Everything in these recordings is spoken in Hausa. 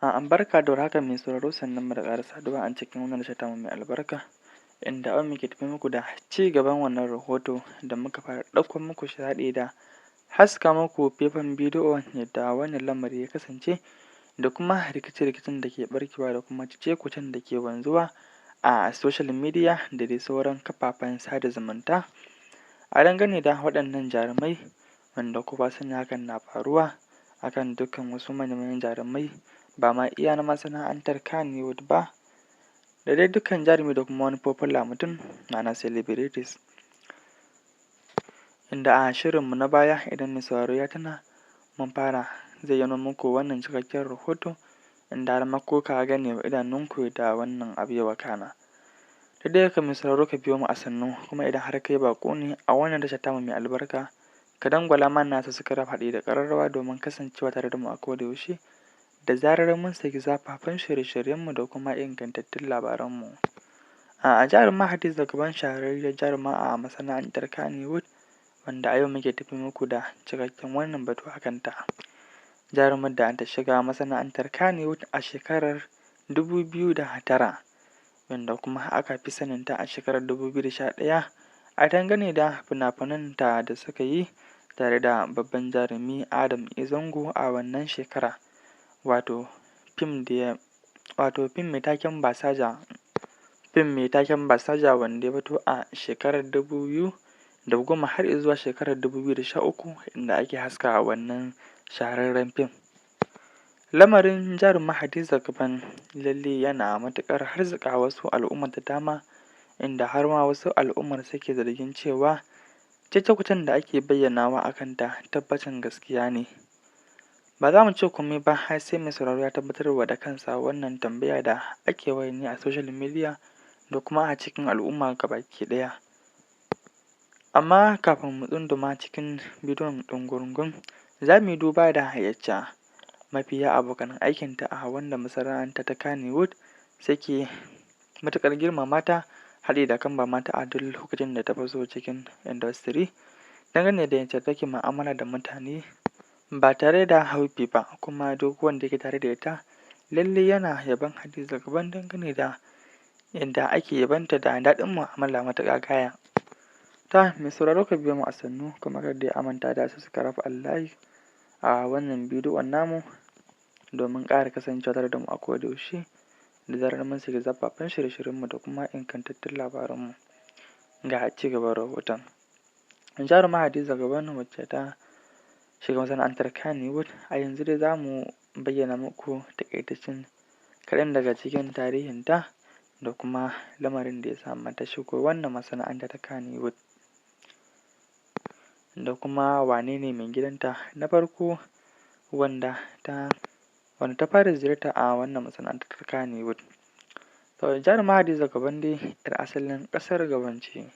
A'am, barka da warhaka mai sauraro, sannunmu da ƙara saduwa a cikin wannan tasha tamu mai albarka, inda a yau muke tafe muku da ci gaban wannan rahoto da muka fara ɗauko muku shi, haɗi da haska muku faifan bidiyo yadda wannan lamari ya kasance, da kuma rikice-rikicen da ke ɓarkewa, da kuma cece-kucen da ke wanzuwa a social media da dai sauran kafafen sada zumunta a dangane da waɗannan jarumai, wanda kowa sani hakan na faruwa akan dukkan wasu manya-manyan jarumai, ba ma iya na masana'antar Kannywood ba, da dai dukkan jarumi da kuma wani popular mutum, ma'ana celebrities. Inda a shirinmu na baya, idan mai sauraro ya tuna, mun fara zayyano muku wannan cikakken rahoto, inda har ma kuka gane wa idanunku da wannan abu ya wakana. Da dai haka, mai sauraro, ka biyo mu a sannu, kuma idan har kai baƙo ne a wannan tasha tamu mai albarka, ka dangwala mana subscribe haɗi da ƙararrawa domin kasancewa tare da mu a koda yaushe da zarar mun saki zafafan shirye-shiryenmu da kuma ingantattun labaranmu. A jaruma Hadiza Gabon, shahararriyar jaruma a masana'antar Kannywood, wanda a yau muke tafe muku da cikakken wannan batu a kanta. Jarumar da ta shiga masana'antar Kannywood a shekarar 2009, wanda kuma aka fi saninta a shekarar 2011 a dangane da fina-finanta da suka yi tare da babban jarumi Adam A. Zango a wannan shekara, wato fim mai taken Basaja, fim mai taken Basaja, wanda ya fito a shekarar 2010 har izuwa shekarar 2013, inda ake haska wannan shahararren fim. Lamarin jaruma Hadiza Gabon lalle yana matuƙar harzuƙa wasu al'ummar da dama, inda har ma wasu al'ummar suke zargin cewa cece-kucen da ake bayyanawa a kanta tabbacin gaskiya ne. Ba za mu ce komai ba har sai mai sauraro ya tabbatarwa da kansa wannan tambaya da ake yawan yi a social media da kuma a cikin al'umma gabaki ɗaya. Amma kafin mu tsunduma cikin bidiyon ɗungurungun, za mu yi duba da yacca mafiya abokan aikinta a wannan masana'anta ta Kannywood suke matuƙar girmama ta, haɗi da kambama ta a duk lokacin da ta faso cikin industry, dangane da yacce take mu'amala da mutane ba tare da haufi ba. Kuma duk wanda yake tare da ita lallai yana yabon Hadiza Gabon dangane da yadda ake yabonta da daɗin mu'amala matuƙa gaya. Ta mai sauraro, ka biyo mu a sannu, kuma kar dai a manta da subscribe and like a wannan bidiyon namu domin ƙara kasancewa tare da mu a koda yaushe da zarar mun saki zafafan shirye-shiryenmu da kuma ingantattun labaranmu. Ga ci gaban rahoton. Jaruma Hadiza Gabon, wacce ta shiga masana'antar Kannywood, a yanzu dai za mu bayyana muku taƙaitaccen kaɗan daga cikin tarihinta da kuma lamarin da ya sa ta shigo wannan masana'anta ta Kannywood, da kuma wane ne mai gidanta na farko wanda ta fara ziyarta a wannan masana'anta ta Kannywood. To, jaruma Hadiza Gabon dai 'yar asalin ƙasar Gabon ce,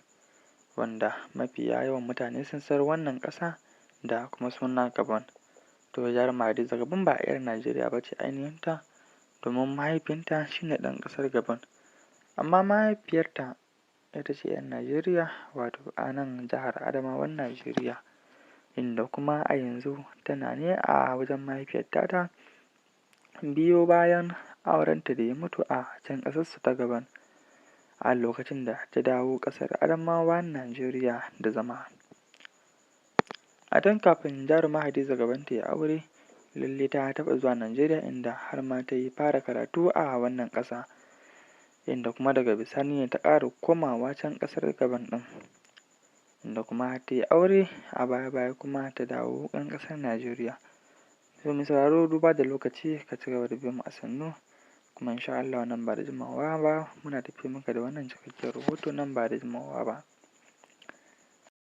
wanda mafiya yawan mutane sun san wannan ƙasa da kuma suna Gabon. To, jaruma Hadiza Gabon ba 'yar Najeriya ba ce ainihinta, domin mahaifinta shi ne ɗan ƙasar Gabon, amma mahaifiyarta ita ce 'yar Najeriya, wato a nan jihar Adamawan Najeriya, inda kuma a yanzu tana ne a wajen mahaifiyar tata, biyo bayan aurenta da ya mutu a can ƙasarsu ta Gabon a lokacin da ta dawo ƙasar Adamawa, Najeriya da zama. A tun kafin jaruma Hadiza Gabon ta yi aure, lalle ta taɓa zuwa Najeriya, inda har ma ta yi fara karatu a wannan ƙasa, inda kuma daga bisani ne ta ƙara komawa can ƙasar Gabon ɗin, inda kuma ta yi aure a baya-baya, kuma ta dawo ɗan ƙasar Najeriya. To, mai sauraro, duba da lokaci, ka ci gaba da biyo mu a sannu, kuma insha Allahu nan ba da jimawa ba muna tafe maka da wannan cikakken rahoto, nan ba da jimawa ba.